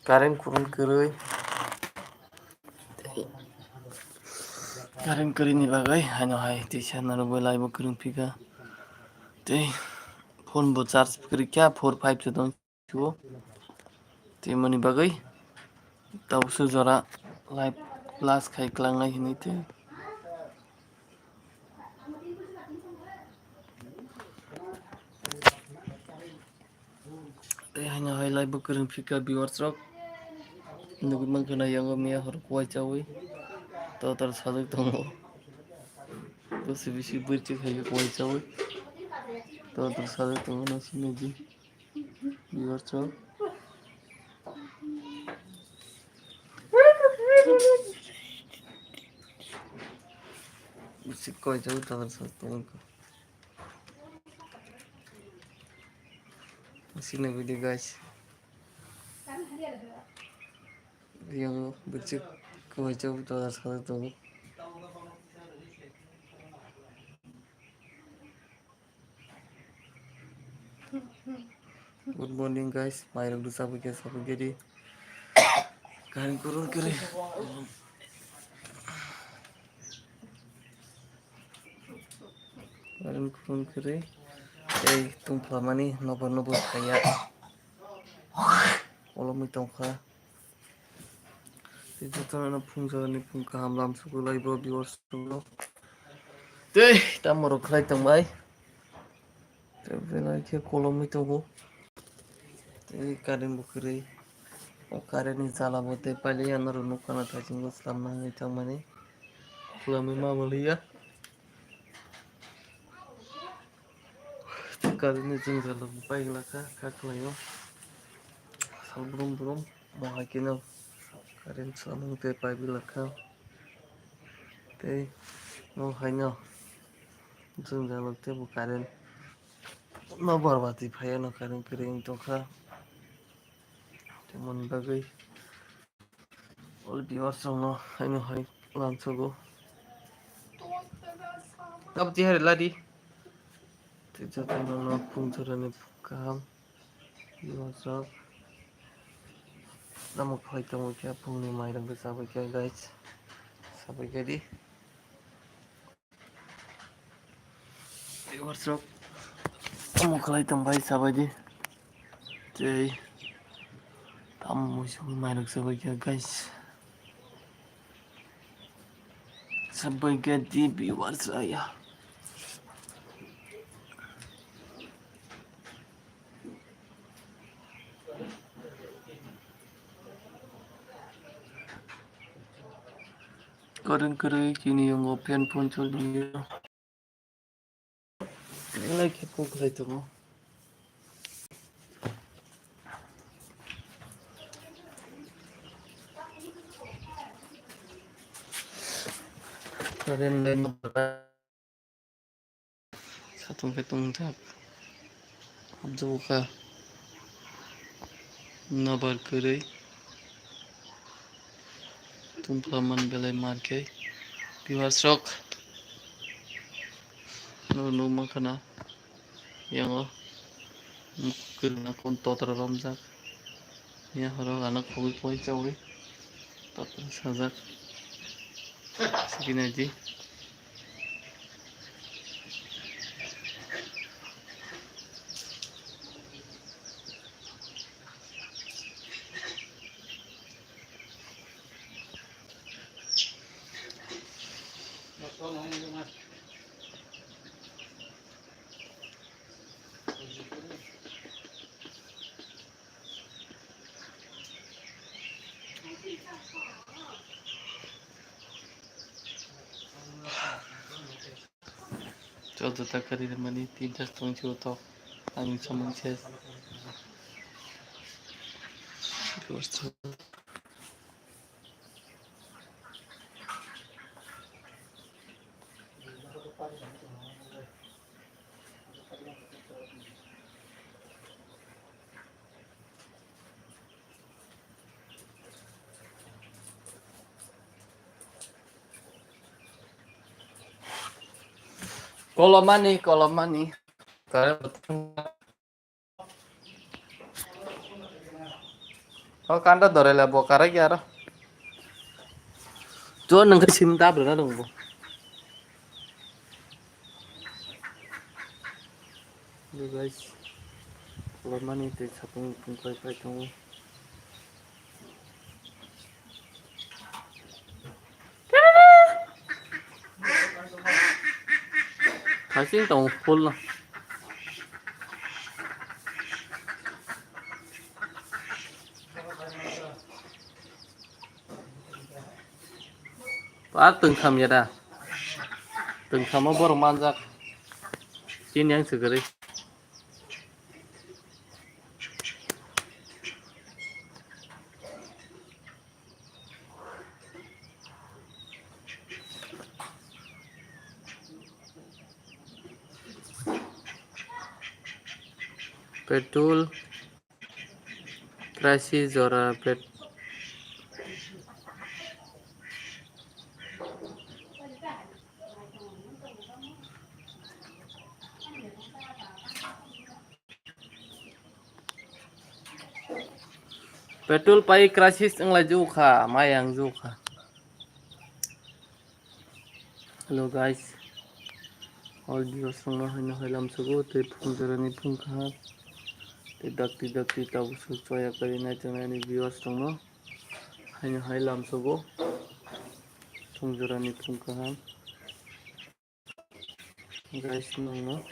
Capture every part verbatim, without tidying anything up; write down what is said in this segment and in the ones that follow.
Current kurun kwrwi. Current kwrwini bagwi haino hai tisa narwgwi live o kwrwng phika. Tei phone bo charge kwrwi kha, four five se tong. Tei mani bagwi tabukso jora live plus khai klangnai hinwi tei. Tei haino hai live bo kwrwng phika viewers rok. Nugwi mankha na yango miya hor kuwai chawi. Total sajak tongo. Bwswi bisi bwrwi khai kuwai chawi. Total sajak tongo no sini di. Viewers rok. Bisi kuwai chawi total sajak tongo. Sini video guys. Yang bwswk kwbaicha tola sajak tongo. Good morning guys, mairok rwchapwi khe sapwi khe di. Kain kurun kwrwi. Kain kurun kwrwi. Tei tungphlamani nobar nobar khaiya. Kolomwi tongkha. Tei jotono phung jorani phung kaham lam sukulai bo viewers rokno. Tei tamo rok khlai tongbai. Tei belai khe kolomwi tongo. Tei current bo kwrwi. O current ni jala bo tei pailai ano rw nukha na thaichung bo slam nangwi tongmani. Khulumwi ma bo liya. Current ni jwngjal rok pai glak kha, kha khlai o. Sal brum brum, mo hai khe no current samung tei pai glak kha. Tei mo hai no jwngjal rok tei bo current no bor bati phai o no current kwrwi wng tong kha. Tei moni bagwi. All viewers rokno haino hai lamsogo. Abo tihari ladi. Tei jotono phung jorani kaham. Viewers rok. Tamo khlai tongwi khe phungni mairok bwchabwi khe guys. Sabai khe di. Viewers rok, tamo khlai tong bai sabai di. Tei tamo muisung mairok sabai kha guys. Sabai kha di viewers raya. Current kwrwi chini yungo fan phone choli. Belai khe kok kwlai tongo. Current line no. Satung khe tongthak. Habjagokha. Nobar kwrwi. Tungphla man belai mar khe. Viewers rok. Nukma khana. Yango. Kwrwngna kon totra romjak. Ya horo gana khogwi poi chawi. Totra sajak. Sikina di. Chwlwta kwrwi rwmani tinta tongsi o tok. Ang samung se. Kolomani, kolomani. Tare. O kanda dorela bo karak ya ro. To nang sim ta bro na dong bo. Hello guys. Lamani tei sapung pung kai kai tongo. Hasing tong full no. Par tengkham ya da. Tengkhamo borok manjak. Chini yang segeri. Petrol crisis jora pet-, Petrol pai crisis wnglai jukha, mai ang jukha. Hello guys, all viewers rokno haino hai lamsogo tei phung jorani phung kaham tei dakti dakti tabuk suk choya kari naitongnai ani viewers rokno haino hai lamsogo phung jorani phung kaham. Guys, nungno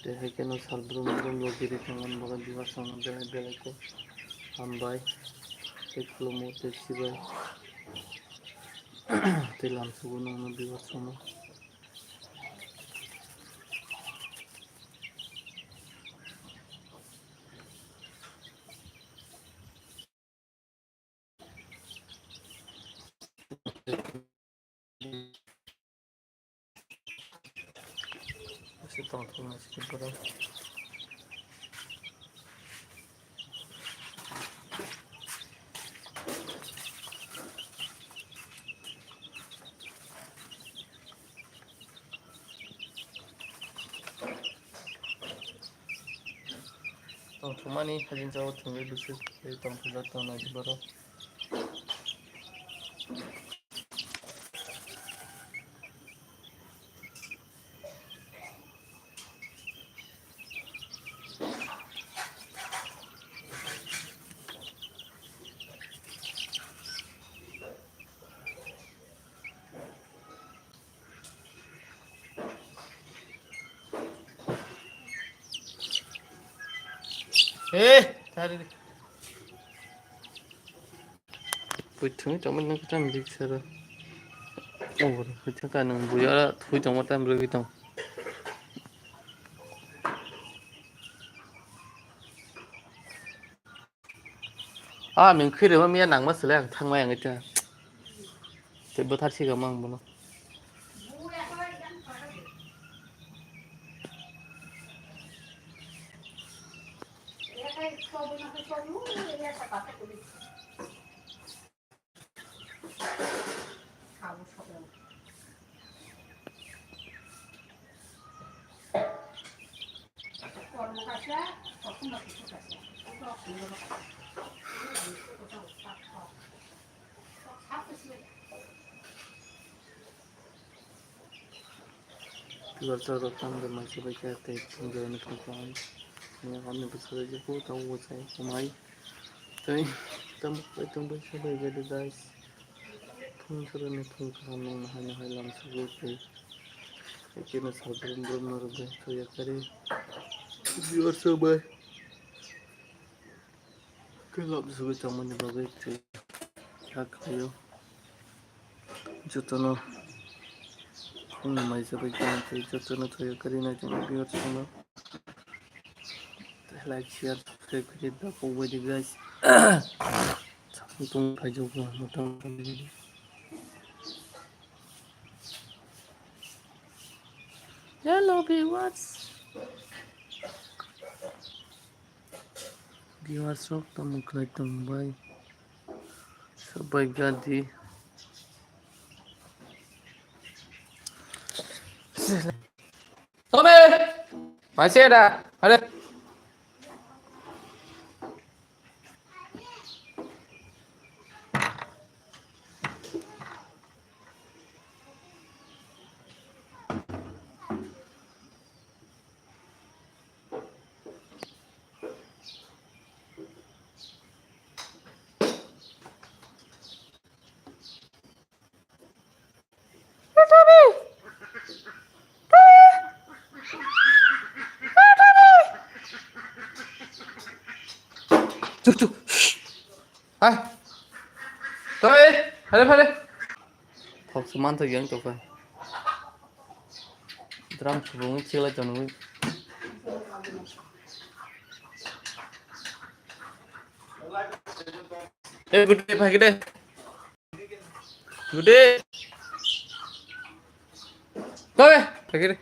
tei hai kheno sal brum brum logi ri thangmani bagwi viewers rokno belai belai khe hambai tei khulumo tei sibai tei lamsogo nungno viewers rokno. Tongthokmani hajin chao thwngwi bwswk tei tongthokjak tongnai borok. Eh, tari. Pui thungwi tongmani nang kwcham dik sero. Oh, hwtha ka nang buya thui tongma tam rwgwi tong. Ah, ming khire ma miya nangma sele ang thangma yang ita. Te bothar siga mang bono. Tei borok rok tamo de maisa bai khe tei phungrani phung phung ani hor ni bwsa bai khe tamo bwsai kwmai tei tamo bai tong bai khe bai khe de guys phung chwrwini phung kaham nung nahai nahai lam sugo tei khe no sal brum brum norok bai chuya kari viewer rok bai. Khe lobjagwi tongmani bagwi twi kha khlaio. Jotono khungni maijagwi tong tei jotono thoyo kwrwi nai tongni viewers rokno. Like, share, subscribe khe da kok bai di guys. Samung tong phaijak bo motamoti. Hello viewers. Viewers rok tamo khlai tong bai. Sabai gadi. Tome. Masih ada. Ada. Tuh, tuh. Hai. Toi, phare, phare. Thok se manthok yang tokha. Drum subung chilai tonwi. Eh, good day, phai kede. Good day. Toi, phai kede.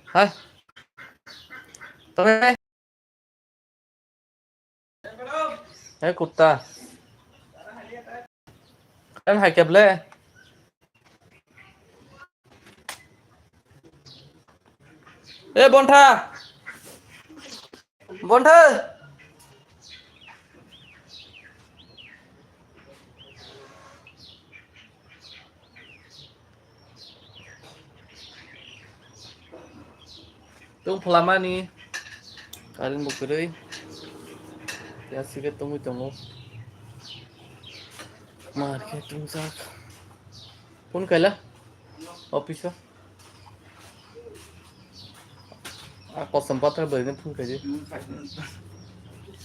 Hai. Toi. Hey, kutta. Kan hai kable. Hey, Bontha. Bontha. Tong phalamani. Karing bo kwrwi. Ya siga tongwi tongo. Mar khe tongsak. Phone kaila? Office o? A kosom pathar bai ne phone kaidi.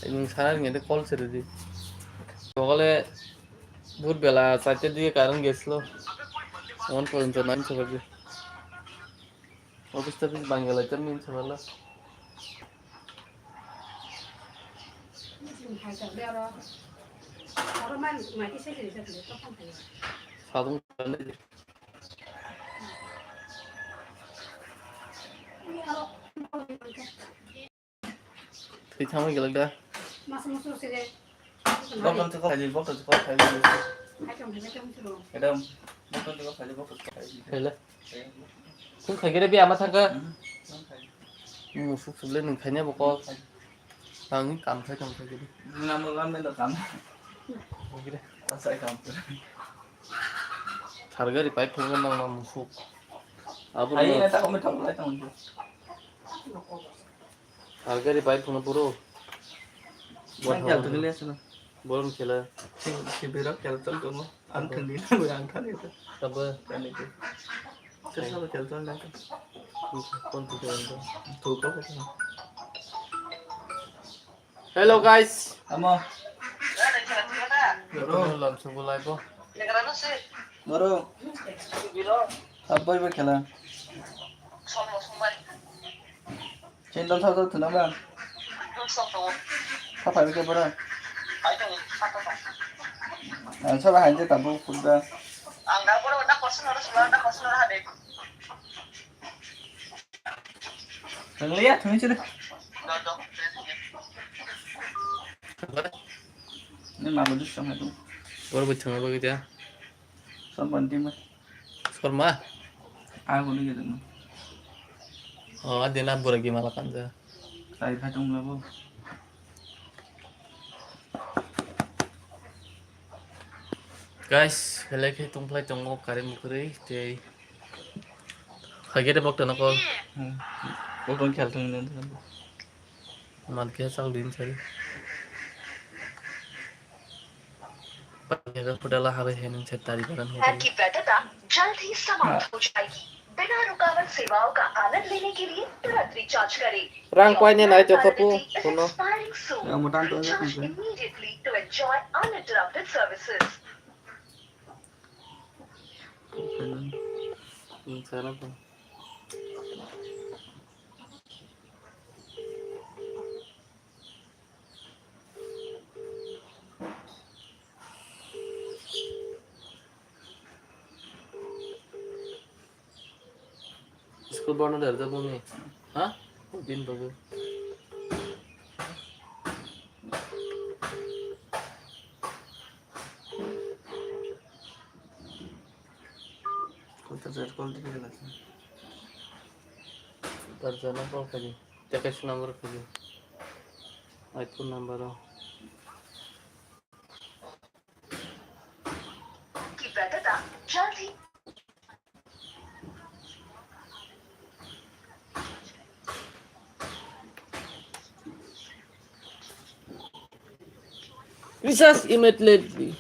Nwng sana ringya de call sere di. Sokole bhor bela chaita dige karing geslo. One point nine sokadi. Office toffice bangla termin sabala. Sadung. Thwi thangwi gelak da. Bottle se kok khaidi, bottle se kok khaidi. Madam, bottle se kok khaidi, bottle se kok khaidi. Hele. Kung khaigere bi ama thangka. Hmm, kung khaidi. Hmm, suk suk le nung khaina bo kok. Ang kam khai tong khaigere. Nang mo lam mendo kam. Khaigere. Asai kam. Thargari pai phunga nang nang musuk. Abo. Ai na ta ko me thang lai tong. Agari bai phungo boro. Nang kel tongli aswk no. Borom khela. Si, si biro kel tong tongo. Ang thangdi na bo ang thangdi to. Tabo. Ani to. Sir sabo kel tong na. Kon tu kel tong. Tu ko ko. Hello guys. Amo. Boro. Lam subu lai bo. Boro. Abai ba khela. Chendol sa sa thuna ba. Sa phai ke bora. Ang sa ba hain je tabu khudda. Ang da bora na kosun ro sula na kosun ro hade. Thang liya thung chire. Ni ma bodu song hadu. Bora bo thang ba gida. Sampan tim. Sorma? Aku ni gitu. Oh, adina bura gimana kan ja. Sai khai tong labo. Guys, belai khe tongphlai tongo kari mukhri tei. Hagere bok tano kol. Hmm. Bok tong khel tong ni. Man khe chal din sari. Pudala habe henung chet tari baran ho. आपकी वैधता जल्द ही समाप्त हो जाएगी। बिना रुकावट सेवाओं का आनंद लेने के लिए तुरंत रिचार्ज करें। Rang paine nai to kapu, kuno. Recharge immediately to enjoy uninterrupted services. School bono derja bumi. Ha? Din babu. Kota jar call dikhe gela. Tar jana call khaji. Text number khaji. iPhone number o. की वैधता जल्द ही। Recharge immediately.